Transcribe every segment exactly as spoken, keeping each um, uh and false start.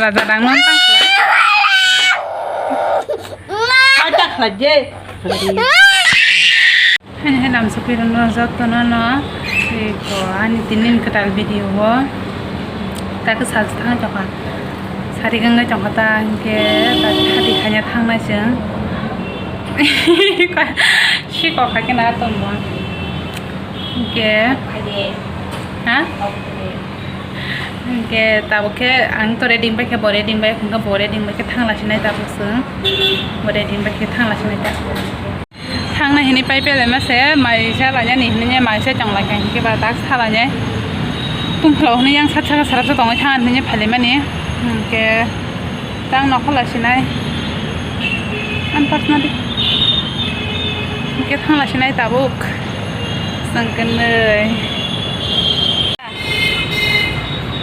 Jadang non tang khlai. Ai ta khlai je. Hai hai lam sopirok no joto no no. Eko ani tinin kwtal video o. Ta ke sal thang jokha. Sari gangga jokha ta ke ta hati khanya thang nai chwng. Si kok hai ke na tong bo. Ke. Ha? Hingke tabuk khe ang to ready bai khe bo ready bai hwnkhe bo ready bai khe thangla sinai tabuk chwng bo ready bai khe thangla sinai ta. Thangna hini pai pele ma se mai sa la yani hini mai sa chong lai kha hingke ba tak sa la ne. Tung khlo hini yang sat saka sarap sa tong thang hini phale mani hingke tang nokho la sinai. An pas na di. Hingke thangla sinai tabuk. Chwng kwnwi.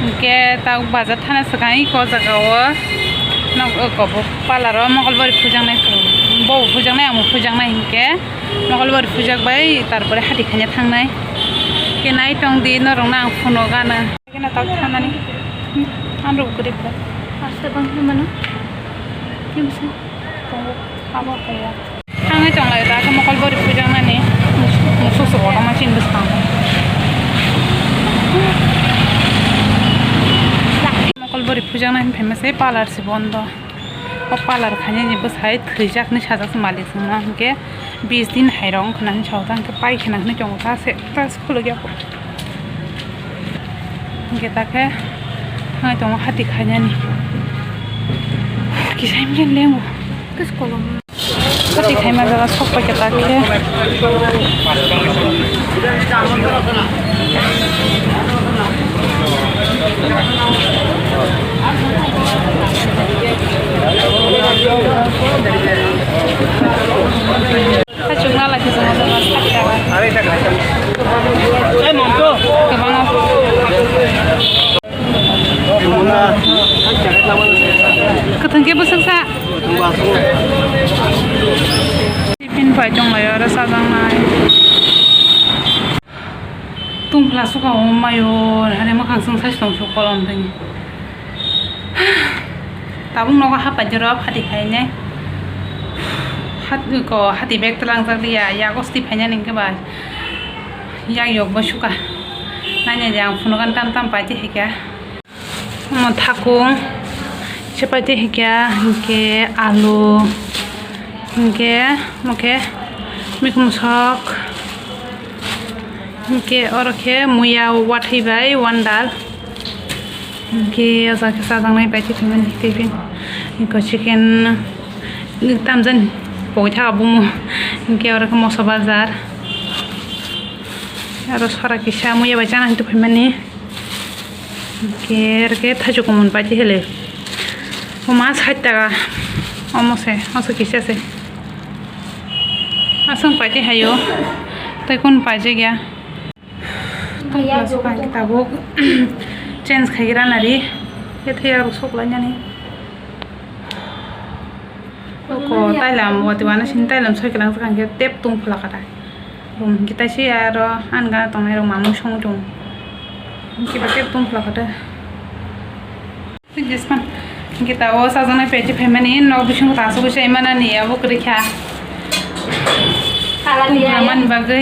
Hingke tabuk bazar thana swkang iko jaga o. Nok oko bo parlour o mokol bari pujaknai. Bo pujaknai, amo pujaknai hingke. Mokol bari pujak bai, tarpore hati khaina thangnai. Ke nai tong di, norok no ang phone o gana. Kena tak thanani. Ang rok gurib ba. Asta bang mano. Kimse. Tongo. Abo kaya. Thangwi tonglai da, khe mokol bori pujaknani. Musuk se kotorma chini bwskango. Mokol bori pujaknani phaima se parlour se bondo. O parlour khainani bwsai thwijaknai sajak se malik wngma, hinkhe bis din hairok wngkha na hinwi sao ta, hinkhe pai khna hinwi tongo ta se, ta se khulukya. Hingke ta khe thangwi tongo hati khainani. Kisa himkhe lengo. Kis kolom. Hati khaima jaga sok pai khe ta khe. Kachung nala khe jwngo jwngo sat jaga. Kwbangma. Kwthwng khe bwswk sa. Tiffin pai tonglaio aro chajaknai. Tungphla suka o mayo, hare mwkhang chwng sai tong su kolom tani. Tabuk nogo haphaijero phati khaine. Hat ko hati bag twlangjak liya, yago siti phainani hwnkhe ba yak yok bo suka. Naina je ang phunugan tam tam paiti haikha. Omo thakung, chapati hikya, hinkhe alu, hinkhe omo khe mikhum sok, hinkhe oro khe muya wathwi bai one dal, hinkhe o jaga khe chajaknai bai twi phaimani tiffin, hinkhe chicken tamjani pogwi thaka bumo, hinkhe oro khe moso bajar, aro sora kisa muya bai chana hinwi twi phaimani. Hingke, hingke thaichuk kumun paidi hele. Oma sait taka. Omo se, oso kisa se. Aswng paidi hayo. Tei kun paijak ya. Tongkha suka hingke tabuk. Change khai gira nari. Khe thaya rok sok lai nani. Oko tailam, wati wana sini tailam soi kwlang swkang khe tep tung phla kata. Bum hingke taisi aro ani gana tongnai rok mamung song tung. Hingke ba tep tung phla kata. Hingke ta o chajaknai paiti phaimani nok bisingo ta asugwi chai manani abo kwrwi kha. Tung phla mani bagwi.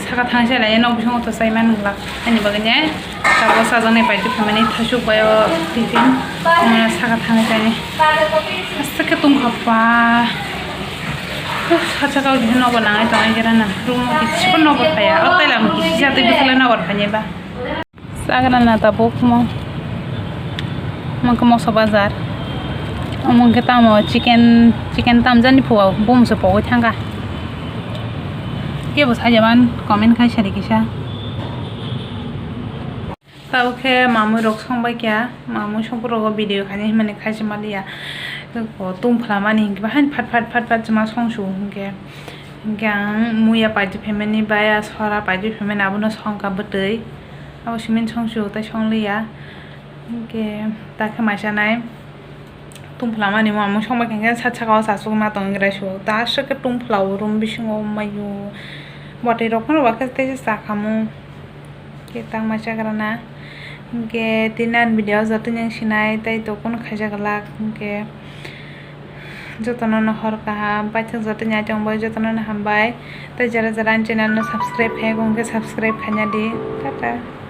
Saka thang se lai nok bisingo to chai man glak ani bagwi ne tabuk chajaknai paiti phaimani thasuk bai o tiffin omo saka thang se ani aswk khe tong kha pa. Sacha kau kisa nogo nangai tongo kera na room o kisa nogo thaya o tailam kisa tei bwswk lai nogo thanya ba. Chagra na tabuk mo. Omo khe moso bazar. Omo khe tamo chicken, chicken tamjani phuo, bumse pogwi thangkha. Kebo sajaman comment khai sari kisa. Tabuk khe mamui rok songbai kha, mamui songphuru rogo video khaini hinmani khai se maliya. Tungphla mani hinkhe bahai phat phat phat phat chwma songsu hinkhe. Hinkhe ang muya paidi phaimani baya sora paidi phaimani abono songkha bwtwi. Abo simi songsu tei songliya. Hinkhe takhe maisanai tungphla mani mamung songbai khe sat saka o chasugwi ma tongwi gra su. Ta aswk khe tungphla o room bisingo maio. Bwtwi rok phano bakhe teisa chakhamu. Khe tangma chagra na. Hwnkhe tini ani video joto nang sinai tei tokon khaijak lak, hwnkhe jotono no hor kaham paithak, joto nyai tongbai jotono no hambai, tei jara jara ani channel no subscribe khaiyakhe hwnkhe subscribe khaina di. Tata.